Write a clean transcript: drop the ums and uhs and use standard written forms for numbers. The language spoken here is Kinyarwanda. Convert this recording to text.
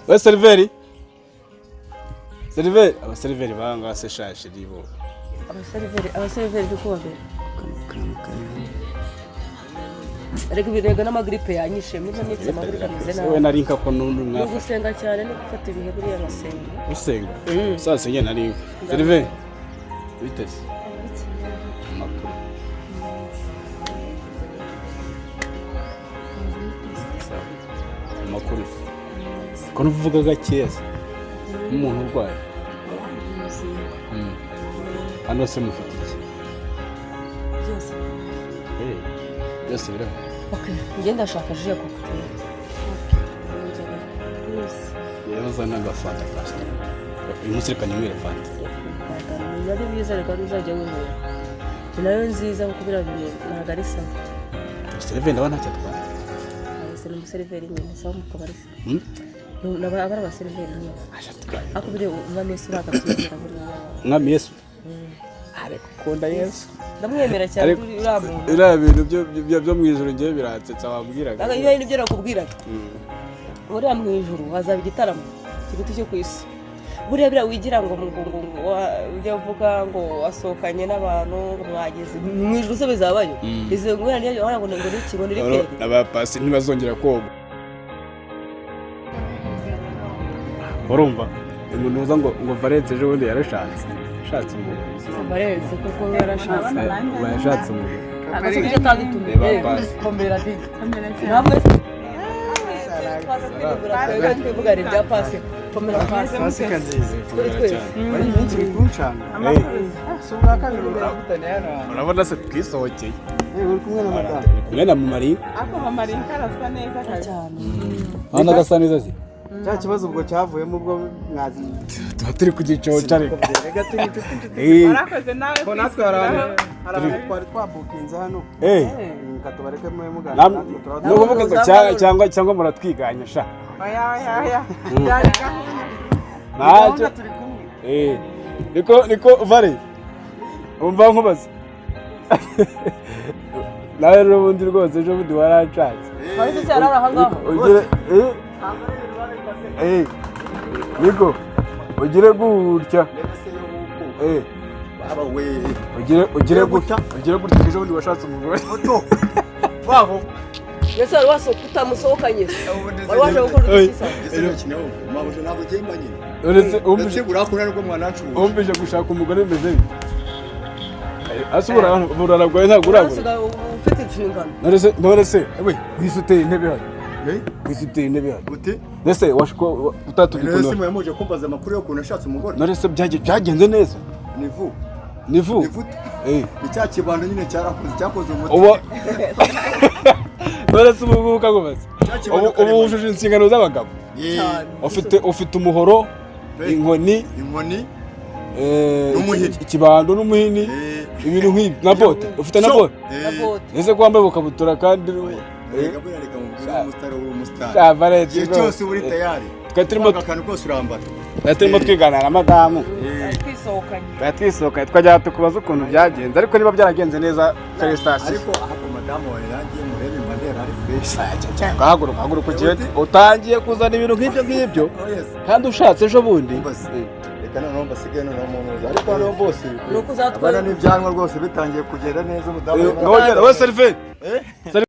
We serveur, serveur, abaseriveri banga se shashe ribo. Abaseriveri, abaseriveri uri kubabera. Ariko ibirego n'amagripe yanyishe muri ino minsi, amagripe ameze We nabi. Nari nka ko n'undi Ni mwafashe. ugusenga cyane no gufata ibihe, buriya ngasenga. Usenga sasa nyine nari nka serveur. Biteze amakuru. Sawa. Amakuru ko nuvuga gakeya se nk'umuntu urwaye? Hano se mufite iki? Byose. Byose birahari. Okay, njye ndashaka jus ya cocktail. Rero uzana agafanta ka Star. Uyu munsi reka ninywere fanta. Ni ari byiza, reka uzajya winywera, ni nayo nziza kuko biriya bintu ntabwo ari sawa. Serveur ndabona ntacyo atwaye. Ese ni umuseriveri nyine, sawa mu kabari se? Hmm? Aba ari abaseriveri nyine. Ntacyo atwaye. Ariko buriya umwami Yesu ntabwo abyemera buriya. Umwami Yesu, ariko ukunda Yesu? Ndamwemera cyane. Ariko uriya muntu. Biriya bintu byo mu ijoro ngewe biransetsa wambwiraga. Ntabwo ibyo nibyo nakubwiraga. Buriya mu ijuru hazaba igitaramo kiruta icyo ku isi. Buriya biriya wigira ngo ujya uvuga ngo wasohokanye n'abantu, ngo mwageze mu ijuru se, bizabayo. Izo ngwena niyo ngo ni iki, ngo ni rikeri. Abapasi ntibazongera koga. Urumva umuntu uza ngo Valence ejo bundi yarashatse, yashatse umugabo. Valence kuko yarashatse. Ubu yashatse umugabo. Agase kuki atadutumiye? Reba pasi. Komera di namwe se twaza kwinegura, twebwe twivugana ibya pasi. Komera pasi. Pasika nziza. Kuri twese. Muri iyi minsi uri kuncanga. Si ubwa kabiri uravugana hano hantu. Urabona se twisohokeye. Uri kumwe na madamu. Ndi kumwe na Marie. Ako mama Rinka arasa neza kabisa. Cyane. Hano agasa neza se. Cya kibazo ubwo cyavuyemo, ubwo mwazi. Tuba turi ku gicoca ariko. Reka turi inshuti, inshuti. Warakoze nawe Ko natwe hari kwisubiraho. ahantu, hari ahantu twari twabukinze hano. Reka tubareke mube muganira, natwe turaba Ni ukuvuga ngo cyangwa muratwiganya sha. Oya, oya, oya, byari gahunda. Ntacyo. Gahunda turi kumwe. Niko vare umva nkubaze nawe, rero ubundi rwose ejo bundi waranshatse. Valence se yarari aha ngaha? Ugire niko ugire gutya. Baba we. Ugire gutya, ejo bundi washatse umugore. Wabo. Mbese wari wasohoka utamusohokanye se? Wari waje gukora iki se? Ese ntakina wowe mabuja, ntabwo ugenda nyine. Uretse Ndetse wumvise urakunda nubwo mwanacuje. Wumvise gushaka umugore bimeze bite? Ase uburara bwawe ntabwo urabura? Urasigaye ufite inshingano. None se we wise uteye intebe hano? Wise uteye intebe hano? Uti? Nese washiko utatubwira None se ukuntu mwamuje kumbaza amakuru yo kuntu nashatse umugore? None se byagenze neza? Ni vu. Ni vu. Ni vuta. Ni cya kibando nyine cyarakoze, cyakoze umuti. Ubu none se ubu ngubu kakubaza, Cya kibando ubu karemano. wujuje inshingano z'abagabo? Cyane. Ufite umuhoro, inkoni, Inkoni. N'umuhini. Ikibando n'umuhini. Ibintu nk'ibi na bote, ufite na bote. Na bote. Ese ko wambaye ubukabutura kandi Reka buriya, reka mubwire, umusitari uri umusitari. Sha, Valence, Igihe rwose. cyose uba uri tayari. Twari turimo Wanga akantu kose urambara. Twari turimo twiganira na madamu. Twisohokanye. Twari twisohokanye, twajya tukubaza ukuntu byagenze, ariko niba byaragenze neza, félicitations. Ariko ahako madamu wawe yarangiye murebe mandela ari fresh. Haguruka, haguruka ugiye utangiye kuzana ibintu nk'ibyo ngibyo. Oh yes. Kandi ushatse ejo bundi. Mbaze. Reka noneho mbasigaye noneho mu ntuza. Ariko hano bose. Ni uko uzatwara. Abana n'ibyanwa rwose bitangiye kugenda neza umudamu. Ngaho genda we serveur.